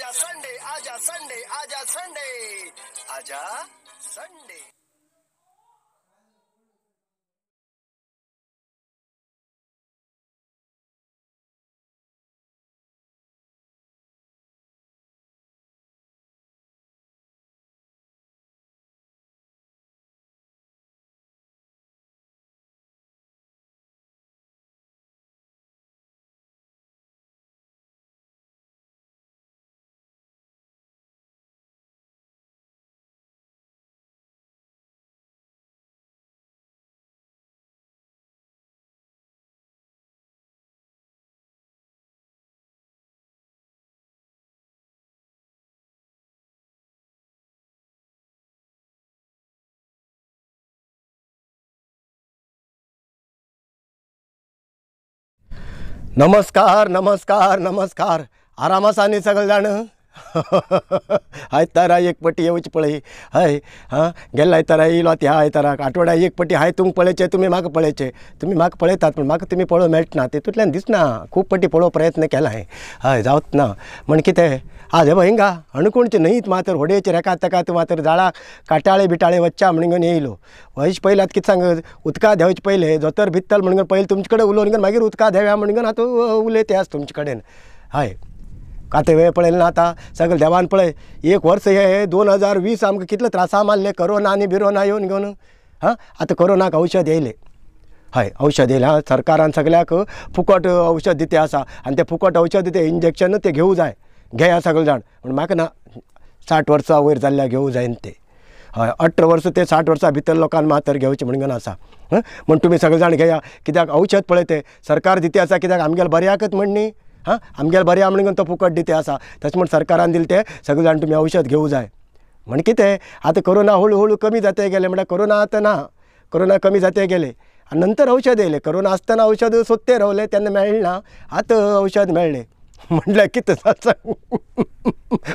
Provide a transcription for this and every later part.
आजा संडे, आजा संडे, आजा संडे, आजा संडे. नमस्कार नमस्कार नमस्कार. आराम आसा न्ही सगळे जाण? आयतारा एक पटी येवची पळय. हय हां, गेल्ल्या आयतारा येयलो ह्या आयताराक आठवड्या एक पटी हाय तुमकां पळयचें, तुमी म्हाका पळयचें, तुमी म्हाका पळयतात पूण म्हाका तुमी पळोवंक मेळना, तितूंतल्यान दिसना. खूब पटी पळोवंक प्रयत्न केला हांवें, हय जावच ना. म्हण कितें आज हे पळय हिंगा हणकुणचे न्हंयत मातर होडयेचेर एका तेका मातर जाळाक काटाळे बिटाळे वच्च्या म्हणून येयलो. वयच पयलें आतां कितें सांग, उदका देंवचे पयलें जोतर भित्तल म्हणून पयलें तुमचे कडेन उलोवन मागीर उदका देंवया म्हणून आतां उलयता आज तुमचे कडेन. हय आतां वेळ पळयलें ना, आतां सगळें देवान पळय एक वर्स हे 2020 आमकां कितले त्रासा मारले कोरोना आनी बिरोना येवन घेवन. हां आतां कोरोनाक औषध येयलें. हय औषध येयलें. हां सरकारान सगळ्याक फुकट औषध दिते आसा आनी तें फुकट औषध ते इंजेक्शन ते घेवूं जाय, घेया सगळे जाण. पूण म्हाका ना 60 वर्सां वयर जाल्ल्या घेवूं जायना ते. हय 18 वर्सां ते 60 वर्सां भितर लोकांक मातर घेवचें म्हणून आसा. म्हण तुमी सगळे जाण घेया, कित्याक औषध पळय तें सरकार दिते आसा, कित्याक आमगेले बऱ्याकच म्हण न्ही. हां आमगेले बऱ्या म्हणून तो फुकट दिते आसा, तशें म्हण सरकारान दिलें तें सगळे जाण तुमी औषध घेवूं जाय. म्हण कितें आतां कोरोना हळू हळू कमी जाते गेले, म्हणल्यार कोरोना आतां ना, कोरोना कमी जाते गेले आनी नंतर औषध येयलें. कोरोना आसतना औषध सोदते रावले तेन्ना मेळ्ळें ना, आतां औषध मेळ्ळें. म्हणल्यार कितें जालें सांग,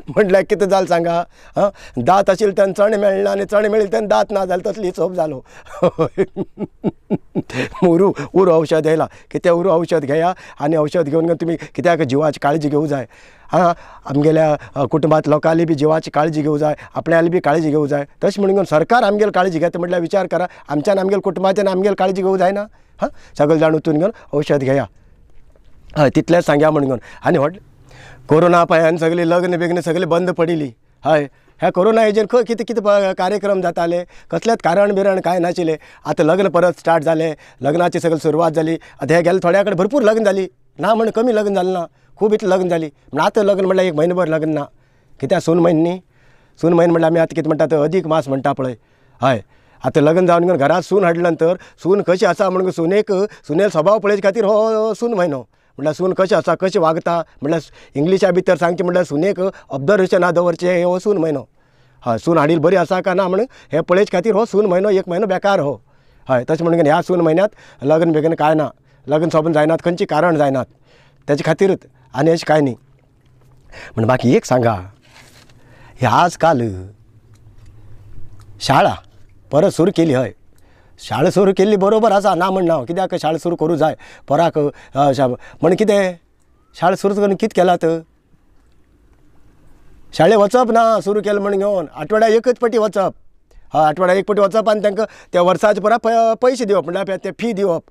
म्हणल्यार कितें जालें सांगा. हां दांत आशिल्ले तेन्ना चणे मेळना आनी चणे मेळिल्ले तेन्ना दांत ना जालें, तसली हिसोब जालो. उरू उरू औषध येयलां, कितें उरू औषध घेया आनी औषध घेवन तुमी कित्याक जिवाची काळजी घेवूं जाय. हां आमगेल्या कुटुंबांत लोकांली बी जिवाची काळजी घेवूं जाय, आपणाली बी काळजी घेवूं जाय. तशें म्हणून सरकार आमगेली काळजी घेता म्हटल्यार विचार करा, आमच्यान आमगेल्या कुटुंबाच्यान आमगेली काळजी घेवूं जायना. हां सगळे जाण वचून घेवन औषध घेया, हय तितलेंच सांगया म्हणून. आनी व्हडलें कोरोना पांयान सगळीं लग्न बिग्न सगळीं बंद पडिल्ली. हय ह्या कोरोना हेजेर खंय कितें कितें कार्यक्रम जाताले, कसलेंच कारण बिरण कांय नाशिल्लें. आतां लग्न परत स्टार्ट जालें, लग्नाची सगळी सुरवात जाली. आतां हे गेले थोड्या कडेन भरपूर लग्न जाली ना म्हण कमी लग्न जालें ना, खूब इतलें लग्न जाली. पूण आतां लग्न म्हणल्यार एक म्हयनोभर लग्न ना, कित्याक सून म्हयनो न्ही, सून म्हयनो म्हणल्यार आमी आतां कितें म्हणटात अदीक मास म्हणटा पळय. हय आतां लग्न जावन घरांत सून हाडले नंतर सून कशी आसा म्हणून सुनेक सुनेल स्वभाव पळोवचे खातीर हो सून म्हयनो. म्हणल्यार सून कशें आसा कशें वागता म्हणल्यार इंग्लिशा भितर सांगचें म्हणल्यार सुनेक ऑब्जर्वेशना दवरचें हो सून म्हयनो. हय सून हाडील बरी आसा काय ना म्हणून हें पळोवचे खातीर हो सून म्हयनो एक म्हयनो बेकार हो. हय तशें म्हणून ह्या सून म्हयन्यांत लग्न बेगीन कांय ना, लग्न सोबून जायनात, खंयचीं कारण जायनात तेजे खातीरूच आनी अशें कांय न्ही. म्हण बाकी एक सांगा, हे आज काल शाळा परत सुरू केली. हय शाळा सुरू केल्ली बरोबर आसा, ना म्हण ना, कित्याक शाळा सुरू करूं जाय पोराक. म्हण कितें शाळा सुरू करून कितें केलात, शाळे वचप ना सुरू केलें म्हण घेवन आठवड्या एकच पटी वचप. हय आठवड्या एक पटी वचप आनी तांकां त्या वर्साचे परा पयशे दिवप, म्हणल्यार ते फी दिवप.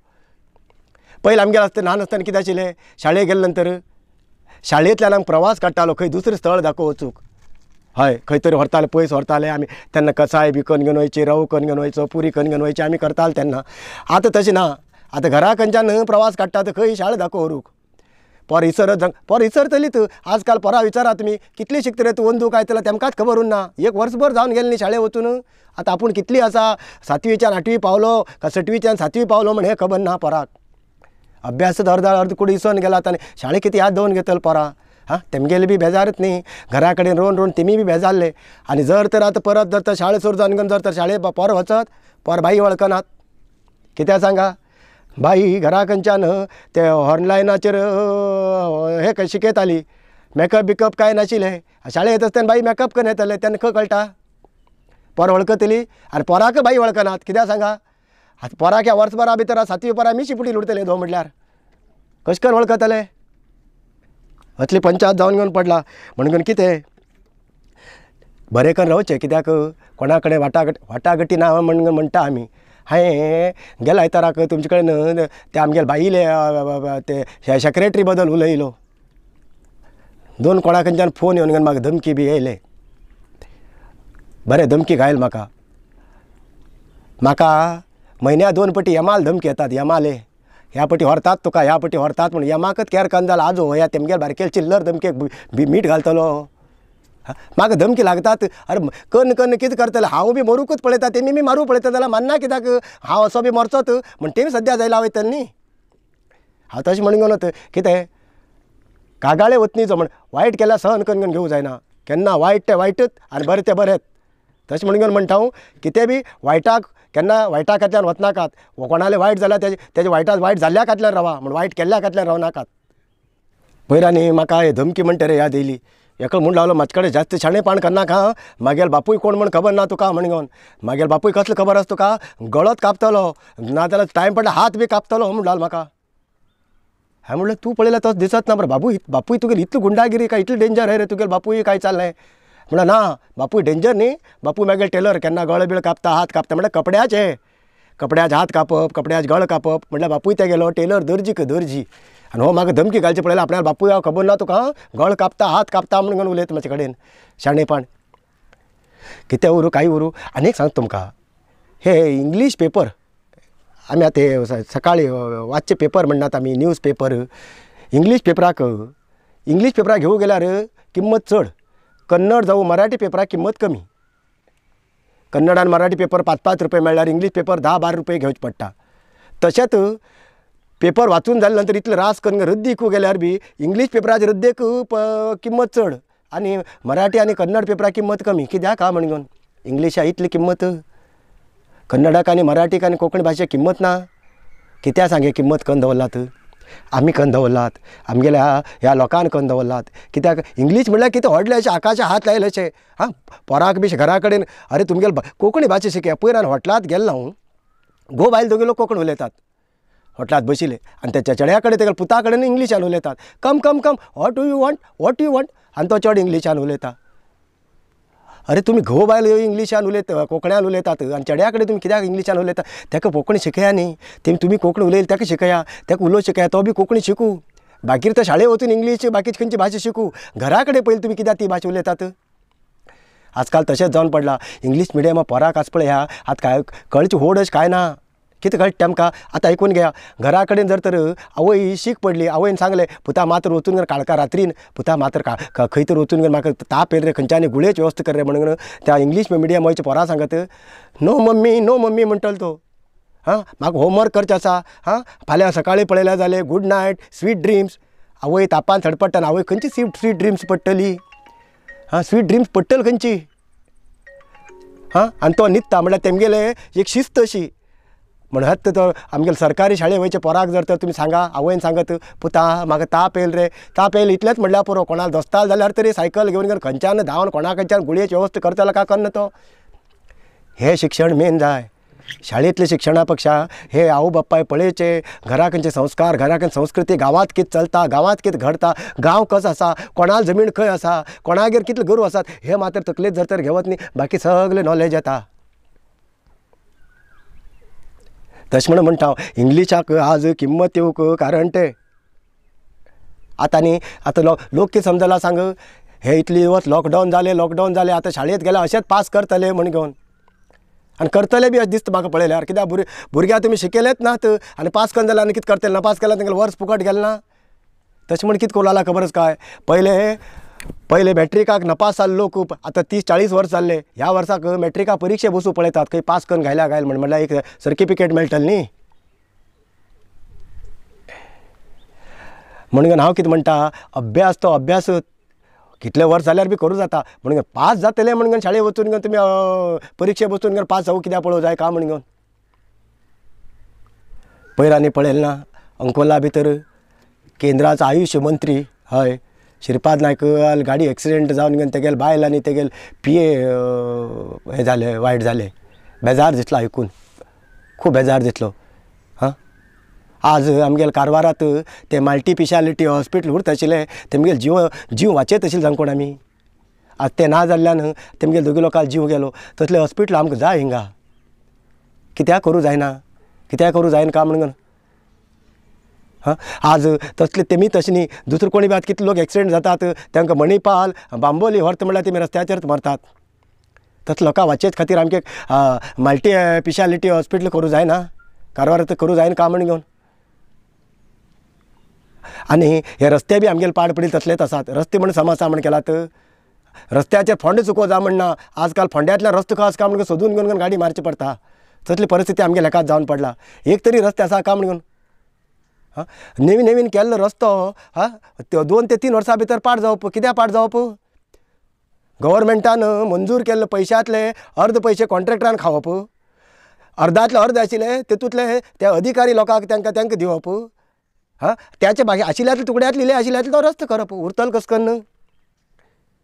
पयलीं आमगेर आसतना ल्हान आसतना कितें आशिल्लें, शाळेक गेले नंतर शाळेंतल्यान आमकां प्रवास काडटालो खंय दुसरें स्थळ दाखोवंक वचूंक. हय खंय तरी व्हरताले, पयस व्हरताले आमी तेन्ना, कसाय बी कन्न घेवन वयची, रव कन्न घेवन वयचो, पुरी कन्न घेवन वयची आमी करताले तेन्ना. आतां तशें ना, आतां घरा खंयच्यान प्रवास काडटा तर खंय शाळा दाखोवंक व्हरूंक पोर इसरत पोर इसरतलीत. आजकाल पोरां विचारा तुमी कितली शिकतले तूं अंदू काय जाल्यार तेमकांच खबर उरना. एक वर्सभर जावन गेलें न्ही शाळे वचून, आतां आपूण कितली आसा सातवीच्यान आठवी पावलो काय सटवीच्यान सातवी पावलो म्हण हें खबर ना पोराक. अभ्यास अर्दा अर्द कुडी इसोन गेला आनी शाळे कितें याद दवरून घेतले पोरां. हां तेमगेले बी बेजारच न्ही, घरा कडेन रोवन रोवन तेमी बी बेजारले. आनी जर तर आतां परत जर तर शाळे सुरू जावन जर तर शाळे पोर वचत पोर बाई वळखनात. कित्याक सांगा, बाई घरा खंयच्यान ते ऑनलायनाचेर हे शिकयताली, मेकअप बिकअप कांय नाशिल्लें. शाळे येत आसतना बाई मेकअप करून येताले, तेन्ना खंय कळटा पोर वळखतली. आनी पोराक बाई वळखनात कित्याक सांगा, आतां पोराक ह्या वर्सभरा भितर सातवी पोरा मी शिपुटी उरतले दो म्हटल्यार कशें करून वळखतले. असली पंचायत जावन घेवन पडला. म्हणून कितें बरें करून रावचें, कित्याक कोणा कडेन वाटाघाटी ना म्हण म्हणटा आमी. हांवें गेल्या आयताराक तुमचे कडेन ते आमगेले बायले ते सेक्रेटरी बद्दल उलयलो, दोन कोणा खंयच्यान फोन येवन म्हाका धमकी बी येयले, बरें धमकी घायल म्हाका. म्हाका म्हयन्या 2 पटी यमाल धमकी येतात, यमाले ह्या पटी व्हरतात तुका, ह्या पटी व्हरतात म्हण. यमाकच केर कन जाल आजो ह्या तेमगेले बारकेले चिल्लर धमकेक मीठ घालतलो, म्हाका धमकी लागतात. अरे कन्न कन्न कितें करतले, हांव बी मरूकच पळयता, तेमी बी मारूंक पळयता जाल्यार मान्ना कित्याक, हांव असो बी मरचोच म्हण तेमी सद्या जायला वयतले न्ही. हांव तशें म्हणून घेवन कितें कागाळे वतनीचो म्हण वायट केल्यार सहन करून घेवंक जायना, केन्ना वायट तें वायटच आनी बरें तें बरेंच. तशें म्हणून घेवन म्हणटा हांव कितें बी वायटाक केन्ना वायटा खात्यान वचनाकात, कोणाले वायट जाल्यार तेजे वायटाक वायट जाल्ल्या खातल्यान रावा, म्हण वायट केल्ल्या खातल्यान रावनाकात. पयर आनी म्हाका हे धमकी म्हणटा रे याद येयली, एकलो म्हूण लागलो म्हाजे कडेन जास्त शाणेपण करनाका, मागेल बापूय कोण म्हण खबर ना तुका म्हण घेवन. मागेल बापूय कसलो खबर आसा तुका, गळोच कापतलो नाजाल्यार टायम पडल्यार हात बी कापतलो म्हूण लागलो म्हाका. हांवें म्हणलें तूं पळयल्यार तसो दिसत ना बरें बाबू, बापूय तुगेली इतली गुंडागिरी काय इतली डेंजर हय रे तुगेलो बापूय, काय चल्लें? म्हणलें ना बापूय डेंजर न्ही, बापूय मागीर टेलर, केन्ना गळो बिळ कापता हात कापता. म्हणल्यार कपड्याचे, कपड्याचे हात कापप, कपड्याचे गळ कापप, म्हणल्यार बापूय ते गेलो टेलर दर्जी दर्जी. आनी हो म्हाका धमकी घालची पळयल्यार आपल्याला बापूय हांव खबर ना तुका, गळ कापता हात कापता म्हणून उलयता म्हाजे कडेन. शाणेपण कितें उरूं कांय उरूं. आनी एक सांगता तुमकां, हे इंग्लीश पेपर आमी आतां हे सकाळीं वाचचे पेपर म्हणटात आमी न्यूज पेपर, इंग्लीश पेपराक इंग्लीश पेपराक घेवंक गेल्यार किंमत चड, कन्नड जावं मराठी पेपराक किंमत कमी. कन्नड आनी मराठी पेपर 5-5 रुपये मेळ्ळ्यार इंग्लीश पेपर 10-12 रुपये घेवचे पडटा. तशेंच पेपर वाचून जाले नंतर इतले रास करून रद्दी विकूंक गेल्यार बी इंग्लीश पेपराचे रद्देक किंमत चड आनी मराठी आनी कन्नड पेपराक किंमत कमी. कित्याक हा म्हणून इंग्लिशा इतली किंमत, कन्नडाक आनी मराठीक आनी कोंकणी भाशेक किंमत ना. कित्याक सांगे किंमत कन्न दवरलात आमी, कन्न दवरलात आमगेल्या ह्या लोकांक कन्न दवरलात. कित्याक इंग्लीश म्हणल्यार कितें व्हडलें अशें आकाशा हात लायले अशें. हां पोराक बी घरा कडेन अरे तुमगेले कोंकणी भाशा शिकया. पयर आनी हॉटलांत गेल्लो हांव, घोव बायल दोगी लोक कोंकणी उलयतात हॉटलांत बशिल्ले, आनी त्या चेड्या कडेन तेगेल्या पुता कडेन इंग्लिशान उलयतात, come come come what do you want what do you want, आनी तो चेडो इंग्लिशान उलयता. अरे तुमी घोव बायल इंग्लिशान उलयता कोंकण्यान उलयतात आनी चेड्या कडेन तुमी कित्याक इंग्लिशान उलयता? ताका कोंकणी शिकया न्ही, तेमी तुमी कोंकणी उलयली ताका शिकया, ताका उलोवंक शिकया, तो बी कोंकणी शिकूं. बाकीर तो शाळेक वचून इंग्लीश बाकीची खंयची भाशा शिकूं, घरा कडेन पयलीं तुमी कित्याक ती भाशा उलयतात? आजकाल तशेंच जावन पडलां. इंग्लीश मिडियमा पोराक आस पळय ह्या आतां काय कळचें व्हड अशें कांय ना, कितें कळटा तेमकां आतां आयकून घेया. घरा कडेन जर तर आवय शीक पडली, आवयन सांगलें पुता मात्र वचून घेवन काळखा रात्रीन, पुता मात्र खंय तर वचून घेवन म्हाका ताप येयल रे, खंयच्यानी गुळयेची वेवस्था कर रे म्हणून त्या इंग्लीश मिडियम वयच्या पोरां सांगत नो मम्मी नो मम्मी म्हणटलो तो. हां म्हाका होमवर्क करचें आसा, हां फाल्यां सकाळीं पळयल्यार जालें, गुड नायट स्वीट ड्रिम्स. आवय तापान सडपडटा, आवय खंयची स्वीट ड्रिम्स पडटली? हां स्वीट ड्रिम्स पडटली खंयची? हां आनी तो न्हिदता म्हणल्यार तेमगेले एक शिस्त अशी. म्हणत तो आमगेले सरकारी शाळे वयचे पोराक जर तर तुमी सांगा, आवयन सांगत पुता म्हाका ताप येयल रे, ताप येयल इतलेंच म्हणल्यार पुरो, कोणाक दोस्ताल जाल्यार तरी सायकल घेवन घेवन खंयच्यान धांवन कोणा खंयच्यान गुळयेची वेवस्था करतलो काय कन्न तो. हें शिक्षण मेन जाय. शाळेंतले शिक्षणा पेक्षा हे आवय बापाय पळयचे, घरा खंयचे संस्कार, घरा खंयची संस्कृती, गांवांत कितें चलता, गांवांत कितें घडता, गांव कसो आसा, कोणाल जमीन खंय आसा, कोणागेर कितले गोरवां आसात, हें मात्र तकलेंत जर तर घेवत न्ही बाकी सगळें नॉलेज येता. तशें म्हणून म्हणटा हांव इंग्लिशाक आज किंमत येवंक कारण तें आतां न्ही. आतां लोक कितें समजला सांग, हे इतले दिवस लॉकडावन जालें लॉकडावन जालें, आतां शाळेंत गेल्यार अशेंच पास करतले म्हण घेवन, आनी करतले बी अशें दिसता म्हाका पळयल्यार. कित्याक भुरग्यांक तुमी शिकयलेच नात आनी पास करून जाल्यार आनी कितें करतले? ना पास केल्यार तेंगेलें वर्स फुकट गेलें ना. तशें म्हण कितें करूं लागला खबर आसा काय? पयले पयले मॅट्रिकाक नपास जाल्ले लोक आतां 30-40 वर्स जाल्ले, ह्या वर्साक मॅट्रिका परिक्षे बसूं पळयतात खंय पास करून घायल्या घायल म्हण, म्हणल्यार एक सर्टिफिकेट मेळटलें न्ही. म्हणून हांव कितें म्हणटा, अभ्यास तो अभ्यासूच, कितले वर्स जाल्यार बी करूं जाता. म्हणून पास जातले म्हणून शाळेक वचून तुमी परिक्षे बसून पास जावं कित्याक पळोवं जाय का म्हणून. पयर आनी पळयलें ना अंकोला भितर केंद्राचो आयुश्य मंत्री हय श्रीपाद नायक गाडी एक्सिडेंट जावन तेगेले बायल आनी तेगेले पी ए हें जालें, वायट जालें. बेजार दिसलो आयकून, खूब बेजार दिसलो. हां आज आमगेले कारवारात ते मल्टी स्पेशालिटी हॉस्पिटल उरता आशिल्लें, तेमगेले जीव जीव वाचयत आशिल्लें जावन कोण आमी. आज तें ना जाल्ल्यान तेमगेले दोगी लोकांक जीव गेलो. तसलें हॉस्पिटल आमकां जाय हिंगा. कित्याक करूं जायना, कित्याक करूं जायना काय म्हणून. हां, आज तसले तेमी तशें न्ही, दुसरो कोणी बी आतां कितले लोक एक्सिडेंट जातात, तांकां मणिपाल बांबोली व्हरता म्हणल्यार तेमी रस्त्याचेरच मरतात. तसले लोकां वाचयत खातीर आमचें मल्टी स्पेशालिटी हॉस्पिटल करूं जायना, कारवारांत करूं जायना काय म्हण घेवन. आनी हे रस्ते बी आमगेले पाड पडिल्ले तसलेच आसात. रस्ते म्हण सम आसा म्हण केलात, रस्त्याचेर फोंडे चुको जा म्हण ना. आजकाल फोंड्यांतल्यान रस्तो खंय आसा काय म्हणून सोदून घेवन गाडी मारची पडटा. तसली परिस्थिती आमगे लेखात जावन पडला. एक तरी रस्ते आसा काय म्हणून. हां, नवीन नवीन केल्लो रस्तो हां 2 ते 3 वर्सां भितर पाड जावप. कित्याक पाड जावप? गव्हर्मेंटान मंजूर केल्ले पयशांतले अर्द पयशे कॉन्ट्रॅक्टरान खावप, अर्दांतले अर्द आशिल्ले तेतूंतले ते अधिकारी लोकांक तांकां तांकां दिवप. हां, त्याचे बाकी आशिल्ल्यातले तुकड्यांतले इल्ले आशिल्ल्यातले तो रस्तो करप. उरतलो कस कन्न,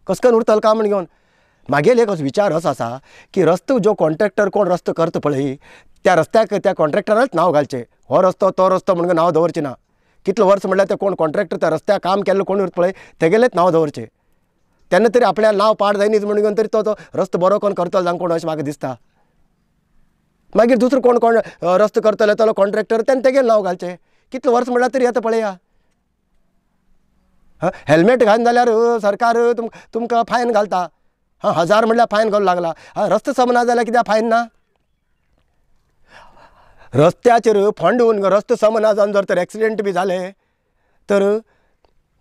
कस कन्न उरतलो काय म्हण घेवन. मागेले एक विचार असो आसा की रस्तो जो कॉन्ट्रॅक्टर कोण रस्तो करता पळय त्या रस्त्याक त्या कॉन्ट्रॅक्टरानच नांव घालचें. हो रस्तो तो रस्तो म्हणून नांव दवरचें ना. कितलो वर्स म्हणल्यार ते कोण कॉन्ट्रॅक्टर त्या रस्त्याक काम केल्लो कोण उरता पळय तेगेलेच नांव दवरचें. तेन्ना तरी आपल्या नांव पाड जायनीच म्हणून घेवन तरी तो तो रस्तो बरो कोण करतलो जावं कोण अशें म्हाका दिसता. मागीर दुसरो कोण कोण रस्तो करतलो तो कॉन्ट्रॅक्टर तेन्ना तेगेलें नांव घालचें. कितलो वर्स म्हणल्यार तरी आतां पळया. हां, हेल्मेट घालना जाल्यार सरकार तुमकां फायन घालता. हां, 1000 म्हणल्यार फायन घालूंक लागला. हां, रस्तो समना जाल्यार कित्याक फायन ना? रस्त्याचेर फोंड येवन रस्तो समना जावन जर तर एक्सिडेंट बी जाले तर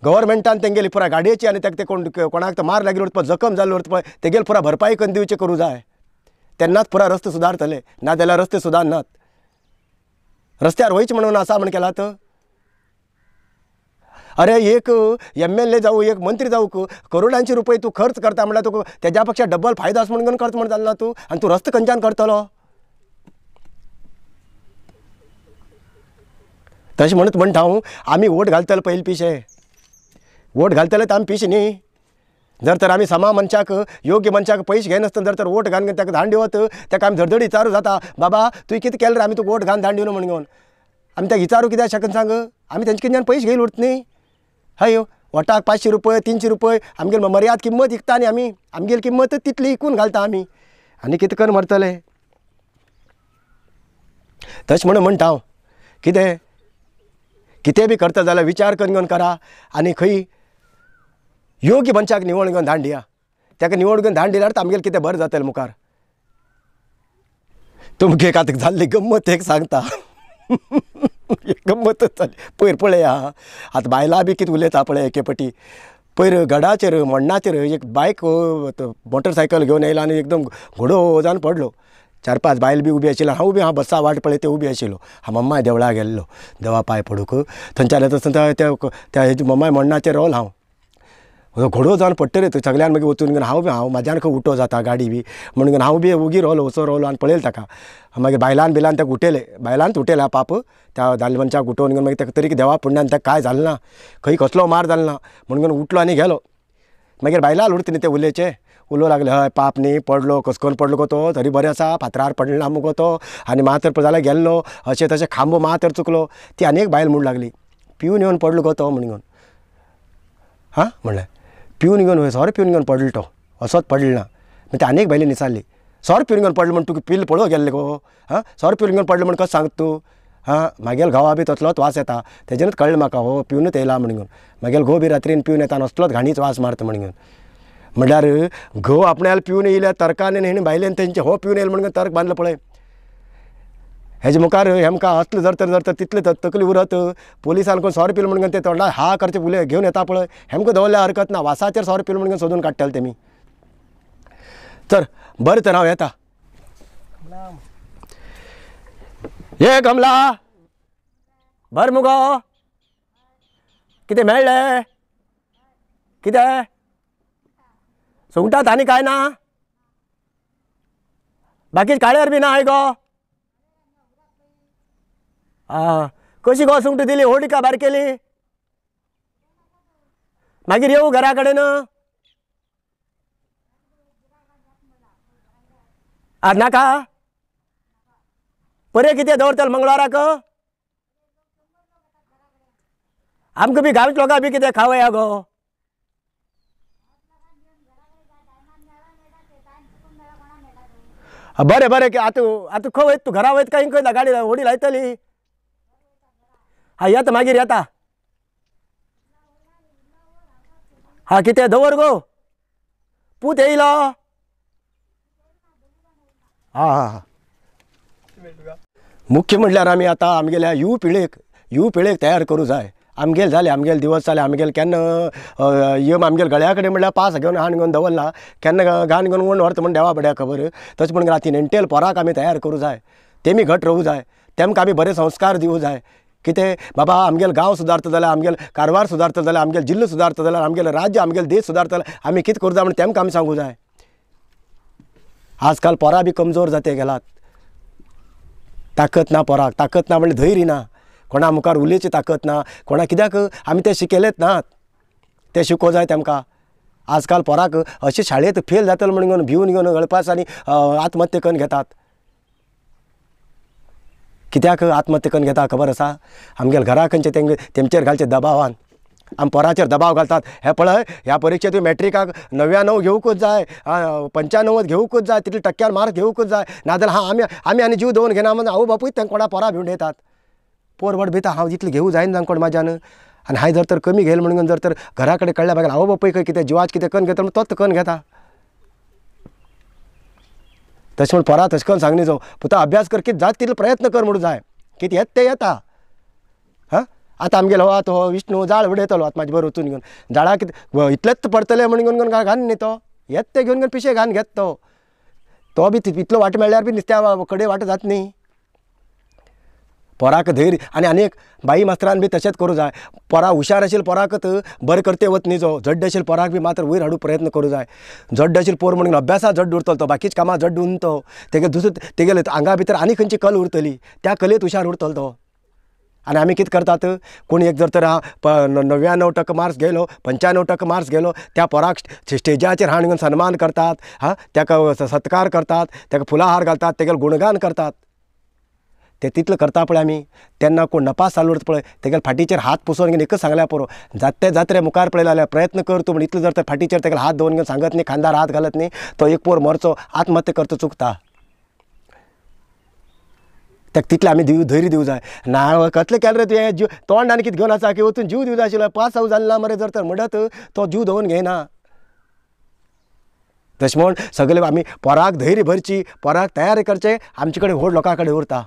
गव्हर्मेंटान तेंगेली पुराय गाडयेची आनी ताका ते कोण कोणाक तर मार लागिल्लो उरता पळय, जखम जाल्लो उरता पळय, तेगेली पुराय भरपाई करून दिवची करूं जाय. तेन्नाच पुराय रस्ते सुदारतले, ना जाल्यार रस्ते सुदारनात. रस्त्यार वयच म्हणून आसा म्हण केलात. अरे एक MLA जावं एक मंत्री जावं करोडांचे रुपये तूं खर्च करता म्हणल्यार तुका तेज्या पेक्षा डबल फायदो आसा म्हणून खर्च म्हण जालना तूं, आनी तूं रस्तो खंयच्यान करतलो? तशें म्हणत म्हणटा हांव, आमी वोट घालतले पयले पिशे, वोट घालतले तर आमी पिशे न्ही. जर तर आमी समा मनशाक योग्य मनशाक पयशे घेनासतना जर तर वोट घालून ताका धाड दिवत, ताका आमी धडधड विचारू जाता, बाबा तुवें कितें केलें रे आमी तुका वोट घालून धाड दिवन म्हणून घेवन. आमी ताका विचारू कित्याक शकना सांग? आमी तेंचे कडल्यान पयशे घेयल उरता न्ही. हय, वोटाक 500 रुपये 300 रुपये आमगेली मर्याद किंमत विकता न्ही आमी, आमगेली किंमत तितली विकून घालता आमी, आनी कितें करून मरतले? तशें म्हणून म्हणटा हांव, कितें कितें बी करता जाल्यार विचार करून घेवन करा आनी खंय योग्य मनशाक निवड घेवन धाड दिया. ताका निवड घेवन धाड दिल्यार आमगेलें कितें बरें जातलें मुखार. तुमगे एक आतां जाल्ली गम्मत एक सांगता. गम्मतच जाली. पयर पळया आतां बायलां बी कितें उलयता पळय एके पटी. पयर गडाचेर मोडणाचेर एक बायक मोटरसायकल घेवन येयला आनी एकदम घोडो जावन पडलो. 4-5 बायल बी उबी आशिल्ली. हांव उबी हांव बसा वाट पळय ते उबी आशिल्लो. हांव मम्माय देवळा गेल्लो देवा पांय पडूंक. थंयच्यान येता आसतना त्या मम्माय मोडणाचेर रावलो हांव. घोडो जावन पडटले थंय सगल्यान मागीर वचून हांव बी हांव म्हाज्यान खंय उठो जाता गाडी बी म्हणून हांव बी ओगी रावलो, वचोन रावलो आनी पळयलें ताका. मागीर बायलान बिलान ताका उठयलें, बायलानच उठयलें पाप त्या दादले मनशाक उठोवन घेवन मागीर ताका तरी देवा पुण्यान ताका कांय जालें ना, खंय कसलो मार जालो ना म्हणून उठलो आनी गेलो. मागीर बायलां उरता न्ही ते उलयचे, उलोवंक लागले, हय पाप न्ही पडलो, कस करून पडलो गो तो, तरी बरें आसा फातरार पडलो ना मुगो तो, आनी मातर जाल्यार गेल्लो अशें तशें खांबो मातर चुकलो. ती आनी एक बायल म्हणूंक लागली, पिवन येवन पडलो गो तो म्हणून. हां म्हणलें पिवन घेवन सोरो पिवन घेवन पडलो तो, असोच पडलो ना. मागीर ती आनी एक बायलेन विचारली, सोरो पिवन घेवन पडलो म्हण तुका पिल्ल पळोवंक गेल्लें गो, हां सोरो पिवन घेवन पडलो म्हण कशें सांगता तूं? हां म्हागेलो घोवा बी तसलोच वास येता, तेजेनूच कळ्ळें म्हाका हो पिवनूच येयला म्हणून. म्हागेलो घोव बी रात्रीन पिवन येता आनी असलोच घाणीच वास मारता म्हणून. म्हणल्यार घोव आपणाल्या पिवन येयल्या तर्कान आनी बायलेन तेंचे हो पिवन येयलो म्हणून तर्क बांदलो पळय. हेजे मुखार हेमकां असलें जर तर जर तर तितलें तकली उरत पोलिसान कोण सोरो पिलो म्हणून ते तोंडा हा करचे उलय घेवन येता पळय, हेमकां दवरल्यार हरकत ना, वासाचेर सोरो पिलो म्हणून सोदून काडटले तेमी. तर बरें तर हांव येता. ये कमला बरें मुगो, कितें मेळ्ळें? कितें सुंगटात आनी कांय ना? बाकी काळ्यार बी ना हय गो? आं कशी गो सुंगटां दिली, व्हडली का बारकेली? मागीर येवं घरा कडेन? आज नाका? परे कितें दवरतले मंगळवाराक? आमकां बी गांवच्या लोकां बी कितें खावया गो. बरें बरें, आतां आतां खंय वयता तूं? घरा वयता काय खंय गाडी होडी लायतली? हा येता मागीर येता. हा कितें दवर गो, पूत येयलो. हा हा हा. मुख्य म्हणल्यार आमी आतां आमगेल्या युव पिळेक तयार करूं जाय. आमगेल जालें, आमगेल दिवस जाले, आमगेल केन्ना यम आमगेल गळ्या कडेन म्हणल्यार पास घेवन हाण घेवन दवरला, केन्ना घाण घेवन वण व्हरता म्हण देवा बड्या खबर. तशें म्हणून आतां नेणटेल पोराक आमी तयार करूं जाय, तेमी घट रावूं जाय, तेमकां आमी बरे संस्कार दिवं जाय. कितें बाबा आमगेल गांव सुदारता जाल्यार, आमगेल कारवार सुदारता जाल्यार, आमगेल जिल्लो सुदारता जाल्यार, आमगेल राज्य आमगेल देश सुदारता जाल्यार आमी कितें करूं जाय म्हण तेमकां आमी सांगूं जाय. आजकाल पोरां बी कमजोर जाते गेलात, ताकत ना पोराक, ताकत ना म्हणल्यार धैर्य ना, कोणा मुखार उलोवची ताकत ना, कोणा कित्याक आमी तें शिकयलेच नात, तें शिकोवंक जाय तेमकां. आजकाल पोराक अशें शाळेंत फेल जातले म्हणून घेवन भिवन घेवन गळपास आनी आत्महत्या करून घेतात. कित्याक आत्महत्या करून घेता खबर आसा? आमगेल्या घरा खंयचे तेमचेर घालचे दबावान, आम पोराचेर दबाव घालतात. हे पळय ह्या परिक्षेत तुवें मॅट्रिकाक 99 घेवकूच जाय, 95 घेवकूच जाय, तितले टक्क्यार मार्क घेवकूच जाय, नाजाल्यार हा आमी आमी आनी जीव दवरून घेना म्हणून आवय बापूय तांकां कोणा पोरा भिवन येतात. पोर व्हड भिता हांव जितलें घेवूं जायना कोण म्हाज्यान, आनी हांवें जर तर कमी घेयलें म्हणून जर तर घरा कडेन कळ्ळ्या मागीर आवय बापूय खंय कितें जिवाच कितें करून घेता तोच करून घेता. तशें म्हण पोरा तशें करून सांगनी जावं, पुता अभ्यास कर, कितें जाता तितलो प्रयत्न कर म्हणून जाय, कितें येता तें येता. हां आतां आमगेलो हो आतां हो विष्णू जाळ उडयतलो आतां म्हाजे बरोबर वचून घेवन, जाळा कितें इतलेच पडटलें म्हणून घेवन घेवन घान न्ही तो येत तें घेवन घेवन पिशे घान घेत तो, तो बी इतलो वाट मेळ्ळ्यार बी नुस्त्या कडेन वाट जाता न्ही. पोराक धैर्य आनी आनी एक बाई मास्तरान बी तशेंच करूं जाय. पोरा हुशार आशिल्ले पोराकच बरें करते वत न्ही, जो जड्ड आशिल्ले पोराक बी मात्र वयर हाडूंक प्रयत्न करूं जाय. जड्ड आशिल्ले पोर म्हणून अभ्यासा जड्ड उरतलो तो, बाकीच कामां जड्ड उरना तो, तेगे दुसरो तेगेले आंगा भितर आनी खंयची कल उरतली, त्या कलेंत हुशार उरतलो तो. आनी आमी कितें करतात, कोण एक जर तर 99% मार्क्स घेयलो, 95% मार्क्स घेयलो, त्या पोराक स्टेजाचेर हाडून घेवन सन्मान करतात, हां ताका सत्कार करतात, ताका फुलां हार घालतात, तेगेलें गुणगान करतात. ते तितलें करता पळय आमी, तेन्ना कोण नपास जालो उरता पळय तेगेले फाटीचेर हात पुसोवन घेवन एकच सांगल्यार पुरो, जाता जात्रे मुखार पळयलें जाल्यार प्रयत्न कर तूं म्हण इतलें जर तर फाटीचेर तेगेले हात दवरून घेवन सांगत न्ही, खांदार हात घालत न्ही, तो एक पोर मरचो आत्महत्या करचो चुकता. ताका तितलें आमी दिव धैर्य दिवं जाय. ना कसलें केलें रे तुवें, जीव तोंड आनी कितें घेवन आसा की वचून जीव दिवं जाय आशिल्लो, पास आवट जालें ना मरे जर तर म्हणत तो जीव दवरून घेयना. तशें म्हण सगळे आमी पोराक धैर्य भरची, पोराक तयार करचें आमचे कडेन व्हड लोकां कडेन उरता.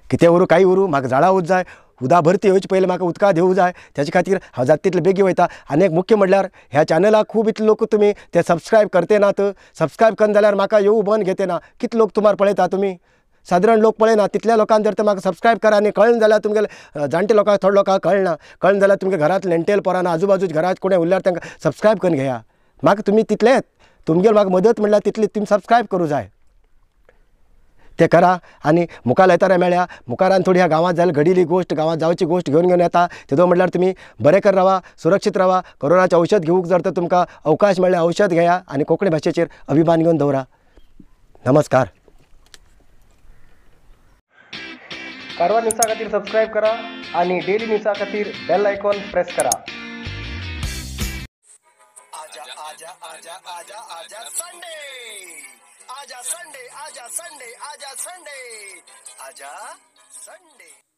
कितें उरूं कांय उरूं म्हाका जाळां उद जाय, उदा भरती येवचे पयलीं म्हाका उदकां दिवं जाय, तेजे खातीर हांव जाता तितलें बेगीन वयता. आनी एक मुख्य म्हणल्यार ह्या चॅनलाक खूब इतले लोक तुमी ते सबस्क्रायब करते नात, सबस्क्रायब करना जाल्यार म्हाका येवूं बंद घेते ना. कितले लोक तुमार पळयता तुमी, सादारण लोक पळयना, तितल्या लोकांक जर तर म्हाका सबस्क्रायब करा आनी कळना जाल्यार तुमगेले जाणटे लोकांक थोडे लोकांक कळना, कळना जाल्यार तुमगे घरांत नेणटेले पोरां आजूबाजूच्या घरांत कोणें उरल्यार तांकां सबस्क्रायब करून घेया. म्हाका तुमी तितलेंच तुमगेले म्हाका मदत म्हणल्यार तितली तुमी सबस्क्रायब करूं जाय, ते करा. आनी मुखार येताना मेळ्या, मुखारान थोडी ह्या गांवांत जाल्यार घडिल्ली गोश्ट, गांवांत जावची गोश्ट घेवन घेवन येता. तेदो म्हणल्यार तुमी बरें कर रावा, सुरक्षीत रावा. कोरोनाचें औषध घेवंक जर तर तुमकां अवकाश मेळ्ळ्यार औषध घेया आनी कोंकणी भाशेचेर अभिमान घेवन दवरा. नमस्कार. कारवार न्यूजा खातीर सबस्क्रायब करा आनी डेली न्यूजा खातीर बेल आयकॉन प्रेस करा. आजा आजा आजा आजा आजा संडे, आजा संडे, आजा संडे, आजा संडे, आजा संडे.